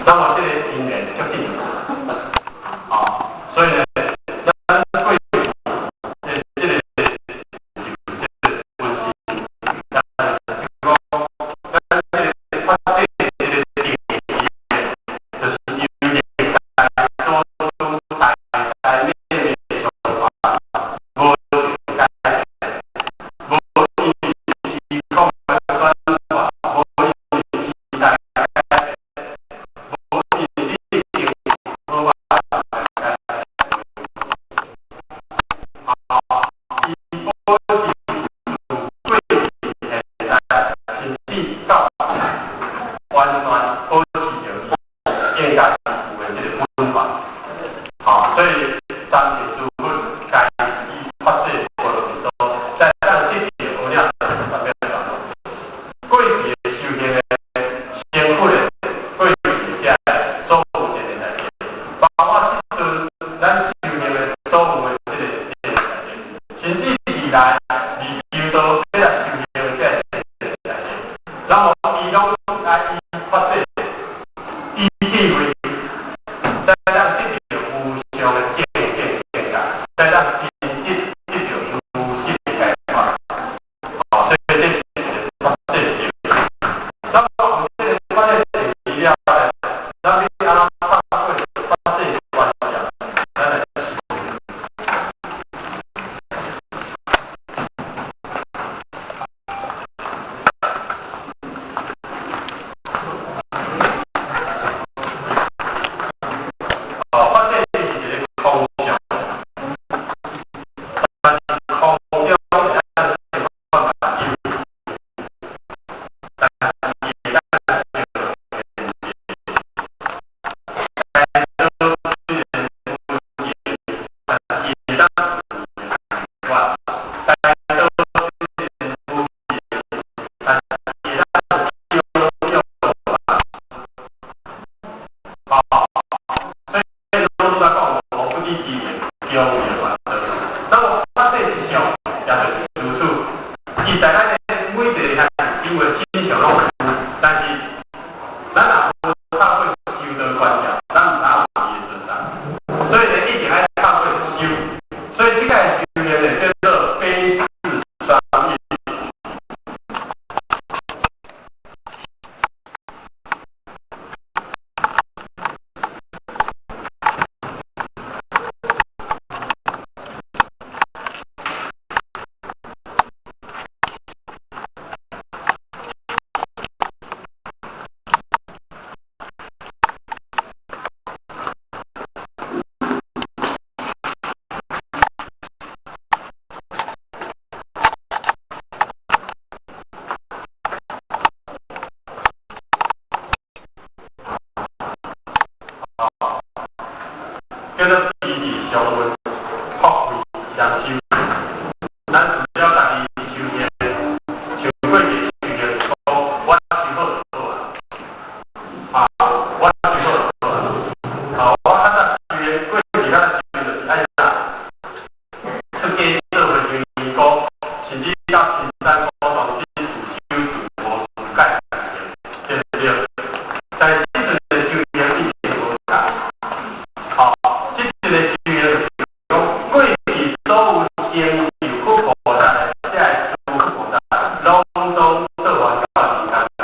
那麼這個因緣決定，啊，所以呢，咱過去的這個這個分析，但是講咱這個發展這個定義，就是由歷代祖宗代代面面相傳，無改變，無因時空的轉換，無因時代改變，無因理性好歹改變。啊，伊保持自過去、現在，甚至到完全保持著伊應該有的這個本源。啊，所以三世諸佛開始發誓波羅蜜多，在咱得到無量壽特別講，過去的修行的辛苦的過去這所有這個代誌，包括這陣咱修行的所有的這個代誌，甚至未來未修道欲來修行的這個代誌，然後伊攏愛以發誓，以智慧，才當得到無上的正見見解，才當真實得到如實的解脫。哦，所以這是一個發誓修。那麼有這個發誓誓了後，咱欲按怎透過發誓觀念，咱來修。哦，發誓是一個空相，但是空中會當生看嘛有，但是伊會當該做雖然有形，但是伊會當有該做雖然無形，但是伊會當有抽象化。啊，所以攏在講無不以其名，中有嘛。那麼發誓實相，也就是如此。伊在咱的每一個兄弟姊妹身上攏有，但是咱若無透過修道觀念，咱毋知影有伊的存在。所以呢，一定愛透過修。所以這個修煉呢，叫做悲智雙運。叫做悲智雙運，福慧雙修。咱除了家己修行，像過去修行，講我修好就好啊，啊，我修好就好啊，我較早修行，過去較早修就是愛啥，出家做和尚尼姑，甚至到深山古洞去自修自悟自解，對不對？但是這陣的修行已經無仝。好，這陣的修行就是講，過去所有成就苦菩薩的這個諸菩薩，攏總做完到人間來。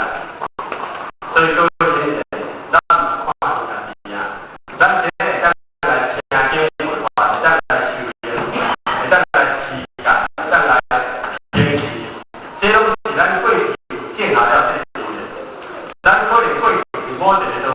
所以各位先生，咱毋是看家己啊，咱這會當來聽經聞法，會當來修行，會當來持戒，會當來行持，這攏是咱過去種下了這個因。咱可能過去某一個都